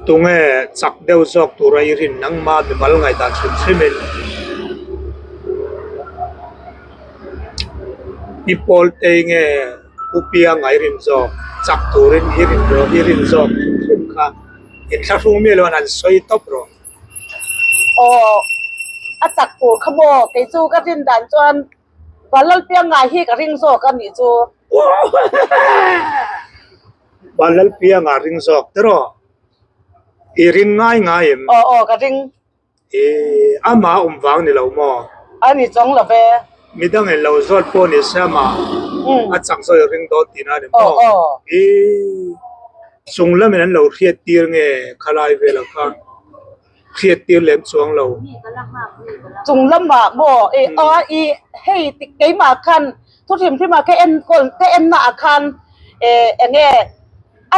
Tunge chak deuh zawk tura i rin nangma mimal ngaihdan hrim hrimin i pawl te nge Pu Pianga i rin zawk chak turin i rin rawh i rin zawk hrim hrim kha inthlahrung miah loin han sawi tawp rawh. Aw a chak tur kha maw kei chu ka rin dan chuan Vanlalpianga hi ka ring zawk a nih chu. Vanlalpianga ring zawk tiraw? I ring ngai ngai em? Aw aw ka ring. I amah awm vang ni lo maw? A ni chuang lo ve. Midang in lo zawt pawh ni se amah a chak zawk i ring dawn tihna a ni maw? Aw aw. I chung lamin an lo hriat tir nge khalai velah kha? Hriat tir lem chuang lo. Chung lamah maw i aw i hei keimah khan thu hrim hrim ah ka enkawl ka en na ah khan eh enge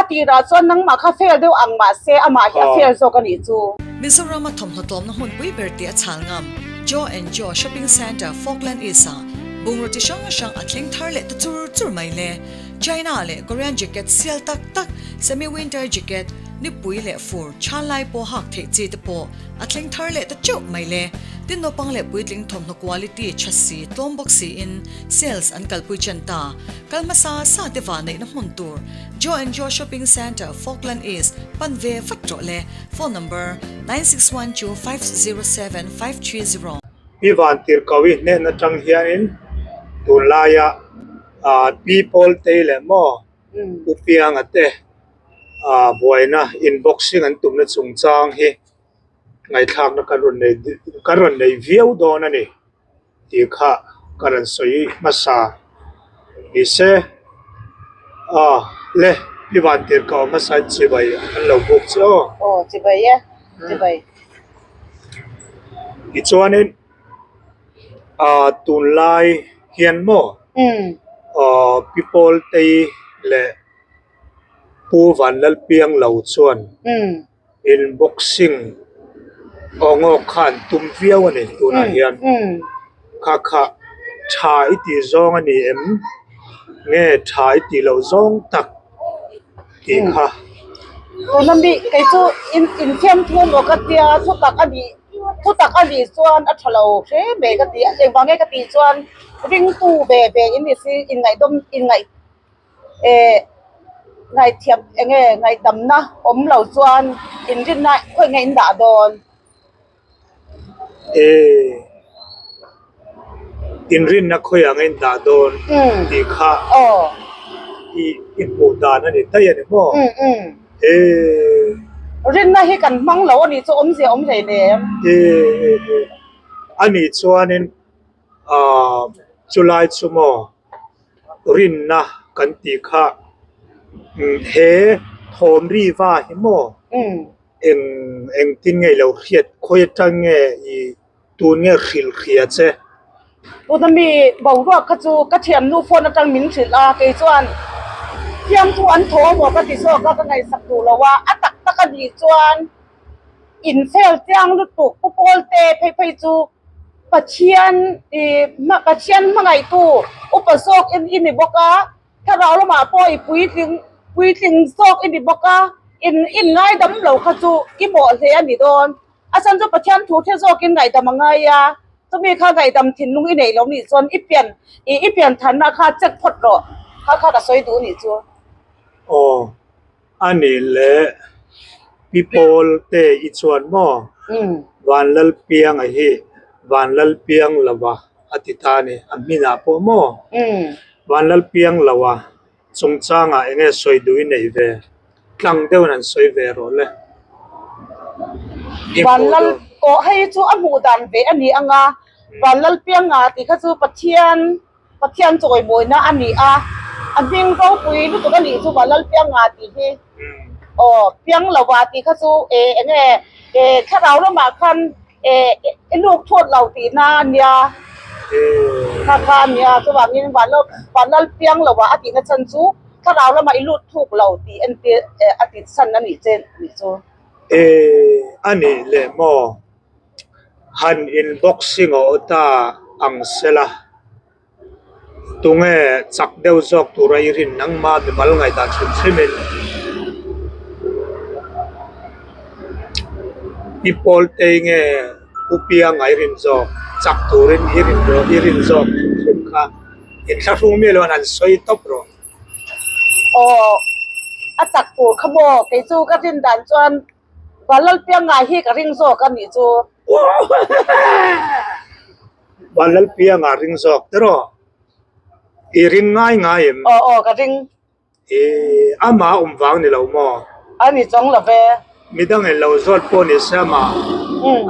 a tirah chuan nangmah kha fail deuh ang mahse amah hi a fail zawk a nih chu. Mizoram a thawmhnaw tlawmna hmunpui ber tih a chhal ngam Joe and Joe Shopping Centre Falkland East ah bungraw chi hrang hrang a thleng thar leh ta chur chur mai le. China leh Korean jacket sial tak tak, semi winter jacket, Nipui leh fur tha lai pawh hak theih chi te pawh a thleng thar leh ta teuh mai le. Tin naupang leh puitling thawmhnaw quality tha si tlawm bawk siin sales an kalpui chen ta. Kal hmasa sa te va neihna hmun tur Joe and Joe Shopping Centre, Falkland East pan ve vat rawh le. Phone number, 9612 507 530. Pi Vantirhkohi hnen atang hianin tunlaia Pi Pawltei leh maw Pu Pianga te buaina in boxing an tumna chungchang hi ngaihthlakna kan rawn nei kan rawn nei viau dawn a ni tih kha ka rawn sawi hmasa ni se aw le i van tir ka awm hmasa in chibai an lo buk che aw. Aw chibai e chibai. Tichuanin. Ahh tunlai hian maw ahh pi Pawltei leh Pu Vanlalpiang lo chuan in boxing aw ngawk kha an tum viau a ni tunah hian kha kha tha i tih zawng a ni em nge tha i tih loh zawng tak tih kha. Tuna mi kei chu in infiamthu maw ka tia thutak a nih. Thutak a nih chuan a tha lo hre mai ka ti a, engvang nge ka tih chuan ringtu ve ve in ni si inngaidawm inngaih eh ngaihthiam eng nge ngaihdamna awm lo chuan inrinna khawi nge in dah dawn. Eh inrinna khawiah nge in dah dawn tih kha i i hmuh dan a ni daih a ni maw? Eh. Rinna hi kan hmang lo a nih chu awmzia awm hlei nem. Eh eh eh a nih chuanin ah chulai chu maw rinna kan tih kha he thawm ri va hi maw eng engtin nge i lo hriat khawi atang nge i Tun nge hrilh hria che? Tuna mi boruak kha chu ka thiannu phone atang min hrilh a, kei chuan fiamthu an thaw amaw ka ti zawk a, ka ngaihsak duh lo a, a tak tak a nih chuan in fel chiang lutuk Pu Pawlte phei phei chu Pathian ih Pathian hmangaihtu upa zawk in i ni bawk a, thlarau lamah pawh i puitling puitling zawk i ni bawk a, in in ngaidam lo kha chu i mawh hle a ni dawn. A chhan chu Pathian thu the zawkin ngaihdam a ngai a, chumi kha ngaihdam thinlung i neih lo nih chuan i pian ih i pian thanna kha check phawt rawh kha kha ka sawi duh nih chu. Aw, a nih leh Pi Pawl te i chuan maw? Vanlalpianga hi Vanlalpiang lova a ti ta a ni, a hminah pawh maw? Vanlalpiang lova Chungchangah eng nge sawi duh i neih ve? Tlang deuhin an sawi ve rawh le. I hmuh Vanlal duh. aw hei chu a hmuh dan ve a ni ang a, Vanlal pianga tih kha chu Pathian Pathian chawimawina a ni a, a hming ropui lutuk a nih chu Vanlal pianga tih hi. Aw piang lova tih kha chu eh eng nge eh thlarau lamah khan eh i luk thawt lo tihna a nia kha kha a nia chuvangin vanlal piang lova a tihna chhan chu thlarau lamah i lut thuk lo tih entir eh a tih chhan a nih che nih chu. Eh a nih leh maw han in boxing a aw ta ang sela. Tunge chak deuh zawk tura i rin nangma mimal ngaihdan hrim hrimin. Pi Pawltei nge Pu Pianga i rin zawk chak turin i rin rawh i rin zawk hrim hrim kha inthlahrung miah loh an han sawi tawp rawh. Aw a chak tur kha maw kei chu ka rin dan chuan Vanlalpianga hi ka ring zawk a nih chu. Vanlalpianga ring zawk tiraw? I ring ngai ngai em? Aw aw ka ring. Ih, amah awm vang ni lo maw? A ni chawng lo ve. Midang in lo zawt pawh ni se amah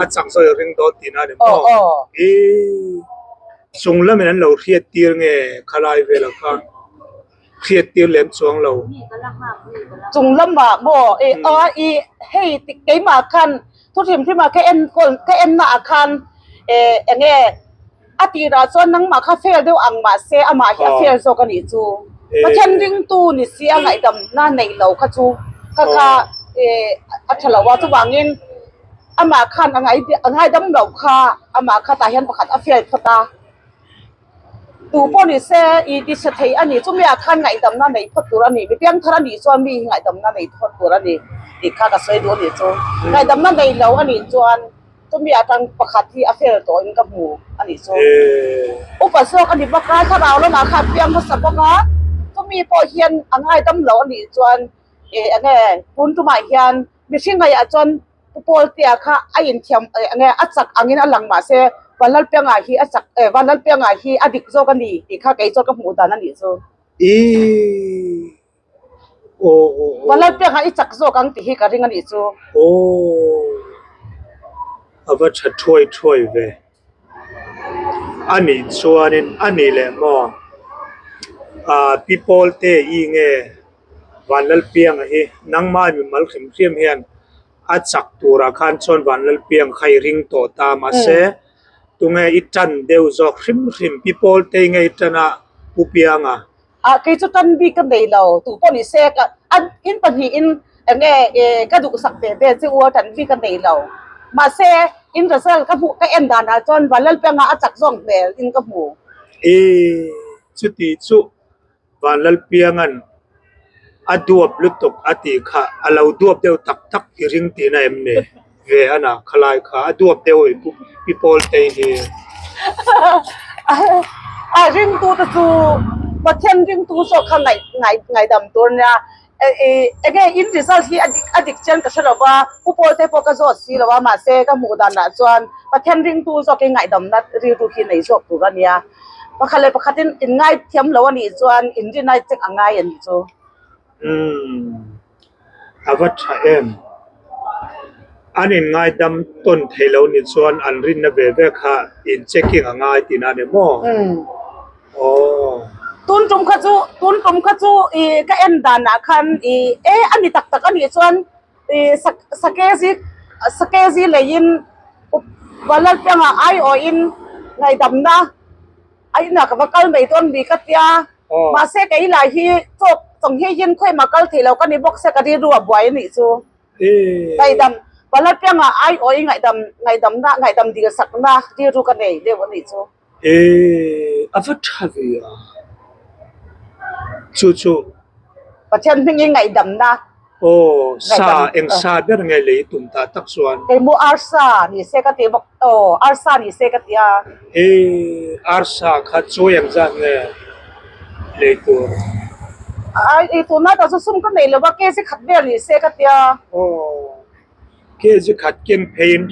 a chak zawk i ring dawn tihna a ni maw? Ih, chung lamin an lo hriat tir nge khalai vela kha hriat tir lem chuang lo. Chung lamah maw? Ih, a ih, hei keimah khan thu hrim hrimah ka enkawl ka enna ah khan eh enge A tirah chuan nangmah kha fail deuh ang mahse amah hi a fail zawk a nih chu. Pathian ringtu ni si a ngaihdamna neih lo kha chu kha kha a tha lo a, chuvangin amah khan a ngaidam loh kha amah kha tah hian pakhat a fail phawt a. Tu pawh ni se i ti chhe thei a ni, chumi ah khan ngaihdamna neih phawt tur a ni, mi piangthar a nih chuan mi hi ngaihdamna neih phawt tur a ni tih kha ka sawi duh a nih chu. Ngaihdamna neih lo a nih chuan. Chumi atang pakhat hi a fel tawhin ka hmu a nih chu. Upa zawk a ni bawk a, thlarau lamah khan piang hmasa bawk a, chumi pawh hian a ngaidam lo a nih chuan eng nge tun tumah hian mihring ngaiah chuan Pu Pawltea kha a inthiam eng nge a chak angin a lang mahse Vanlalpianga hi a chak Vanlalpianga hi a dik zawk a ni tih kha kei chuan ka hmuh dan a nih chu. Vanlalpianga i chak zawk ang tih hi ka ring a nih chu. Aw a va tha thuai thuai ve. A nih chuanin a nih leh maw ah Pi Pawlte i nge Vanlalpianga hi nangmah mi mal hrim hrim hian a chak turah khan chuan Vanlalpianga kha i ring tawh ta mahse tunge i tan deuh zawk hrim hrim Pi Pawlte i nge i tan a Pu Pianga. Ah kei chu tan bik ka nei lo tu pawh ni se ka an in pahnihin eng nge eh ka duhsak ve ve che u a tan bik ka nei lo mahse in result ka hmuh ka en danah chuan Vanlalpianga a chak zawng hmel in ka hmu. Ee chuti chu Vanlalpianga'n a duap lutuk a tih kha a lo duap deuh tak tak i ring tihna em ni? Ve a na khalai kha a duap deuh i pi pawl te hi. A ringtu te chu Pathian ringtu zawk kha ngaih ngaih ngaihdam tur nia enge in result hi a dik a dik chian ka hre lo va pu pawl te pawh ka zawt si lo a mahse ka hmuh dan ah chuan Pathian ringtu zawk in ngaihdamna rilru hi nei zawk tur a nia pakhat leh pakhat in in ngaithiam lo a nih chuan in rinai check a ngai a nih chu. Umm. A va tha em? An inngaidam tawn thei lo ni chuan an rinna ve ve kha in checking a ngai tihna a ni maw? Aw. Tun tum kha chu, tun tum kha chu i ka en danah khan i e a ni tak tak a nih chuan i sakezi sakezi leiin Vanlalpianga aiawhin ngaihdamna a inah ka va kal mai dawn mi ka tia. Mahse kei lai hi chawp chawng hi hin khawi mah kal thei lo ka ni bawk se ka rilru a buai a nih chu. Ngaihdam Palat pianga ai awi ngaihdam ngaihdam na ngaihdam dil sak na rilru ka nei deuh a nih chu. Ee a va tha ve a chu chu. Pathian hmingin ngaihdam na. Aw, sa eng sa ber nge lei tum ta tak chuan. Engmaw arsa ni se ka ti bawk aw, arsa ni se ka ti a. Hei arsa kha chawi ang zat nge lei tur? Ai ei tuna ta chu sum ka nei lo va, kg khat vel ni se ka ti a. Aw, kg khat keng pheiin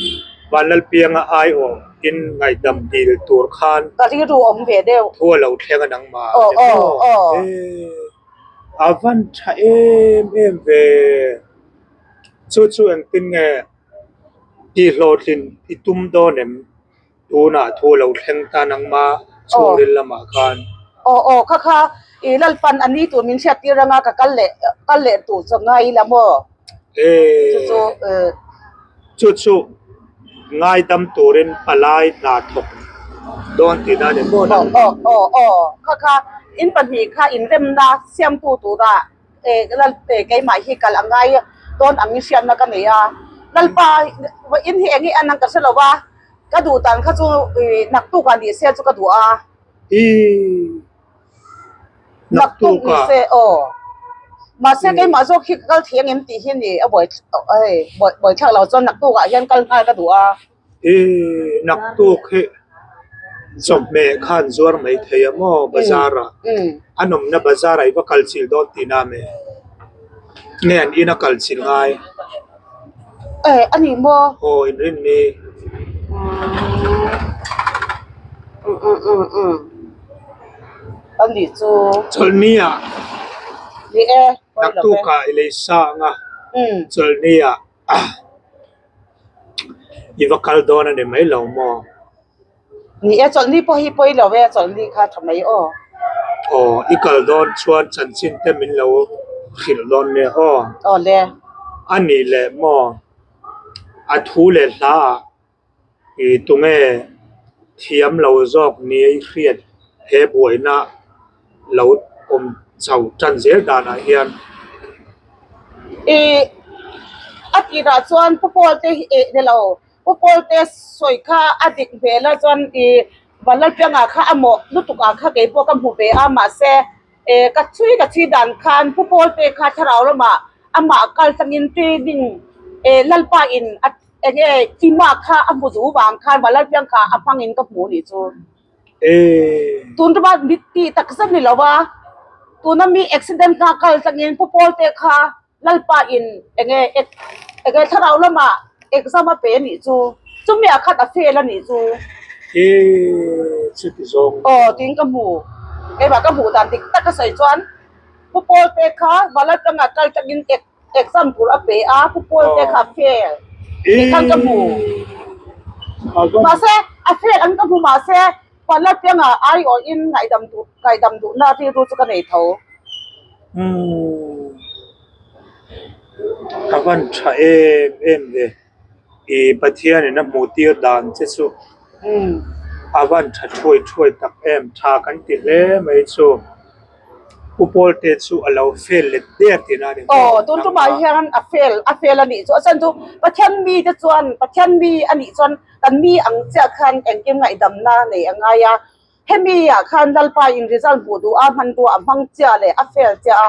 Vanlalpianga aiawh in ngaihdam dil tur khan. Ka rilru awm ve deuh. Thu a lo thleng a nangmah. Aw aw aw. A van tha em em ve. Chu chu engtin nge tih hlawhtlin i tum dawn em? Tunah thu a lo thleng ta nangma chhungril lamah khan. Aw aw kha kha i Lalpan a ni tur min hriat tir anga ka kal leh kal leh tur chu ngai ila maw? Chu chu Chu chu ngaidam turin palai hna thawk dawn tihna a ni maw nang? Aw aw aw kha kha in pahnih kha inremna siamtu tura lal keimah hi kal a ngai dawn ang i hriatna ka nei a, Lalpa in hi eng nge an ang ka hre lo va, ka duh dan kha chu naktuk ah ni se chu ka duh a. I Naktuk ni se aw. Mahse keimah zawk hi ka kal thei angem tih hi a ni a buai hei buai thlak lo chuan naktuk ah hian kal nghal ka duh a. I naktuk hi chawhmeh khan zuar mai thei a maw bazar ah a nawmna bazar ah i va kal chilh dawn tih na me nge an in a kal chilh ngai. Eh a ni maw? Aw inrin ni. A nih chu. Chawlhni ah. Ni e, pawi lo ve. Naktuk ah i lei sa ang a. Chawlhni ah i va kal dawn a ni mai lo maw? Ni e, chawlhni pawh hi pawi lo e, chawlhni kha tha mai aw. Aw, i kal dawn chuan chanchin te min lo hrilh dawn nia aw. Aw le. A nih leh maw? A thu leh hla ah I tunge thiam lo zawk ni i hriat he buaina lo awm chho tan zel danah hian. I a tirah chuan Pu Paul te hi eh ni lo, Pu Paul te sawi kha a dik hmel a chuan i Vanlalpianga kha a mawh lutuk ah kha kei pawh ka hmu ve a mahse eh ka chhui ka chhui dan khan Pu Paul te kha thlarau lamah amah kal tangin training eh Lalpa in a Enge Tima kha a hmu duh vang khan Valalpiang kha a hmangin ka hmu nih chu. Tun ṭuma mit tih tak zet ni lo a, tuna mi accident kha kal tlangin Pu Pawlte kha Lalpa in enge enge thlarau lamah exam a pe nih chu. Chumi ah khan a fail a nih chu. Chuti zawng. Aw tiin ka hmu. Keimah ka hmuh dan dik tak ka sawi chuan Pu Pawlte kha Valalpianga kal tlangin Exam tur a pe a, Pu Paul te kha a fail tih khan ka hmu. Mahse, a fail ang ka hmu mahse, Panlal pianga aiawhin ngaihdam duh ngaihdam duhna rilru chu ka nei tho. Umm, a van tha em em ve. I Pathianin a hmuh tir dan che chu a van tha thuai thuai tak em, tha kan ti hle mai chu. Pu Paul te chu a lo fail let der tihna a ni maw? Aw, tun tumah hian a fail, a fail a nih chu. A chhan chu Pathian mi te chuan, Pathian mi a nih chuan kan mi ang chiah khan engkim ngaihdamna nei a ngai a. Hemi ah khan Lalpa in result hmuh duh a, hmanrua a hmang chiah leh a fail chiah a,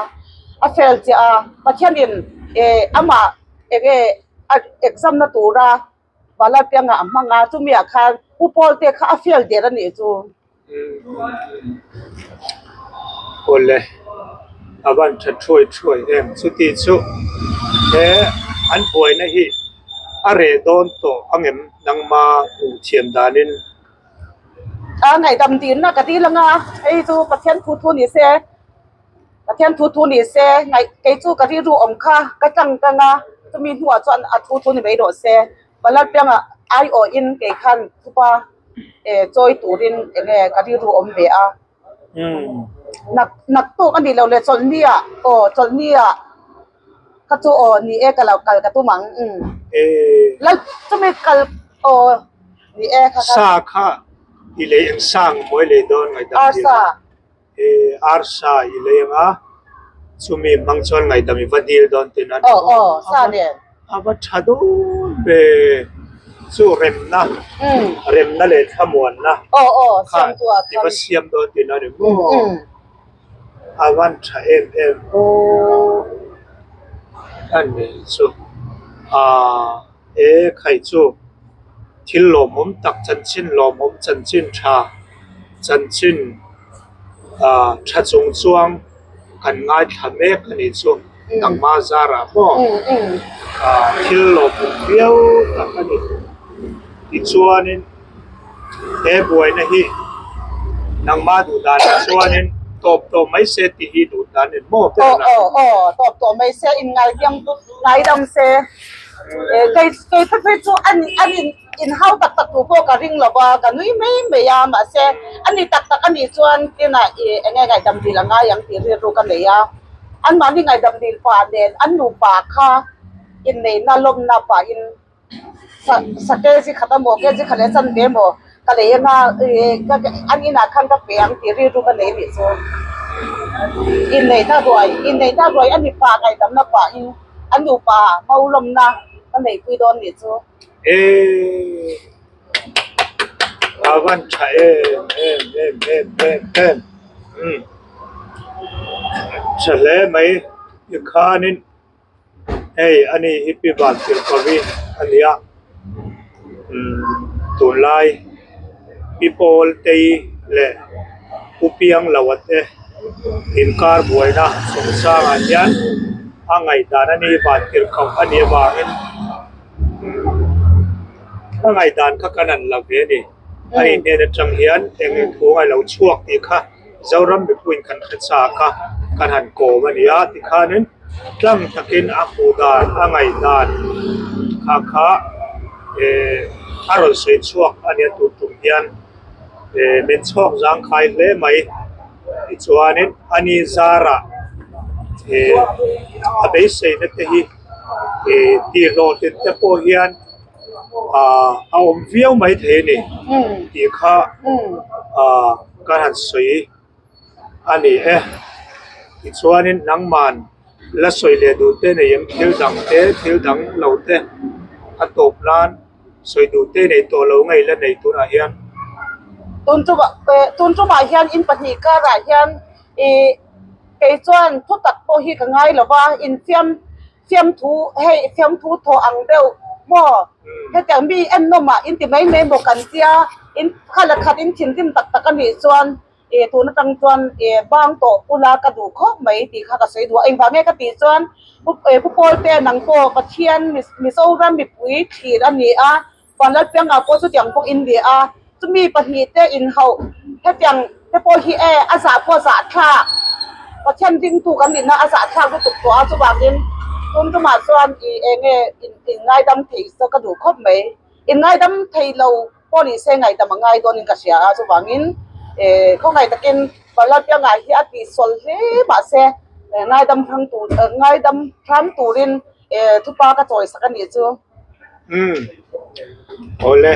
a fail chiah a. Pathianin eh amah enge a exam na tura Vanlalpianga a hmang a, chumi ah khan Pu Paul te kha a fail der a nih chu. Awle, a van tha thuai thuai em? Chuti chu he an buaina hi a reh dawn tawh angem nangma hmuh thiam danin? A ngaihdam dihna ka dil anga, hei chu Pathian thu thu ni se. Pathian thu thu ni se, ngaih kei chu ka rilru awm kha ka tlang tang a, chumi hnuah chuan a thu thu ni mai rawh se. Palalpianga aiawhin kei khan thupa eh chawi turin eng nge ka rilru awm ve a. Nak nak tawk a nih loh leh chawlhni ah aw chawlhni ah kha chu aw ni e ka lo kal ka tum ang umm. Lal chumi kal aw ni e kha kha. Sa kha i lei eng sang maw i lei dawn ngaihdam dil. Arsa. He arsa i lei anga chumi hmang chuan ngaihdam i va dil dawn tih a ni maw? A va tha dawn ve chu remna remna leh thlamuanna kha i va siam dawn tih a ni maw? A van tha em em aw a ni chu ah he khai chu thil lawmawm tak chanchin lawmawm chanchin tha chanchin ah tha chung chuang kan ngaithla mek a nih chu nangma zarah maw ah thil lawmawm viau tak a ni tichuanin he buaina hi nangma duh danah chuanin tawp tawh mai se tih hi duh dan en maw ber a. Aw aw tawp tawh mai se inngaidam ngaidam se kei kei phei phei chu a ni a ni inhau tak tak tur pawh ka ring lo va ka nui mai mai a mahse a ni tak tak a nih chuan tinah ih eng nge ngaihdam dil a ngai ang tih rilru ka nei a anmahni ngaihdam dil pah nen an nupa kha inneihna lawmna pahin sa kg khat emaw kg khat leh chan ve emaw ka lei anga ih an inah khan ka pe ang tih rilru ka nei anih chu inneihna ruai inneihna ruai a mipa ngaihdamna pahin an nupa mau lawmna ka neihpui dawn anih chu. Eee a van tha em em em em em em umm tha hle mai. Tikhanin hei ani hi Pi Vantirhkovi a ni a, umm tunlai Pi Pawltei leh Pu Piangloa te inkar buaina chungchangah hian a ngaihdan a ni Vantirhkoh a nih avangin umm a ngaihdan kha kan han la ve a ni. A inhnen atang hian eng eng thu a lo chhuak tih kha. Zoram mipuiin kan hre chak a, kan han kawm a ni a, tikhanin tlang takin a hmuh dan, a ngaih dan kha kha eh a rawn sawi chhuak a nia tun tum hian eh min chhawk zangkhai hle mai. Tichuanin a ni zarah eh a beiseina te hi eh tihhlawhtlin te pawh hian ah a awm viau maithei a ni tih kha ah ka han sawi a ni e. Tichuanin nangman la sawi leh duh te nei em thil dang te thil dang lo te a tawp nan sawi duh te nei tawh lo ngei la nei tunah hian. Tun tumah tun tumah hian in pahnih karah hian ih kei chuan thutak pawh hi ka ngai lo va infiam Fiamthu hei fiamthu thawh ang deuh maw? Hetiang mi ennawm ah in ti mai mai maw kan tia in kha la khat in thinrim tak tak a nih chuan ih tun atang chuan ih bang tawh ula ka duh khawp mai tih kha ka sawi duh a engvang nge ka tih chuan pu Pawlte nang pawh Pathian Mizoram mipui thlir a ni a Vanlalpianga pawh chutiang bawk in ni a chumi pahnih te inhauh hetiang te pawh hi e a zah pawh a zah thlak Pathian dingtu kan nihna a zah thlak lutuk tawh a chuvangin tum tumah chuan ih eng nge in ngaidam thei chu ka duh khawp mai in ngaidam thei lo pawh ni se ngaihdam a ngai dawnin ka hria a chuvangin eh khawngaih takin Vanlalpianga hi a tihsual hle mahse ngaidam hrang tur ngaidam hram turin eh thupa ka chawisak a nih chu. Umm awle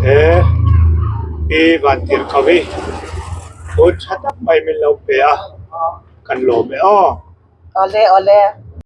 he pi Vantirhkovi thu tha tak mai min lo pe a kan lawm e aw. Awle awle.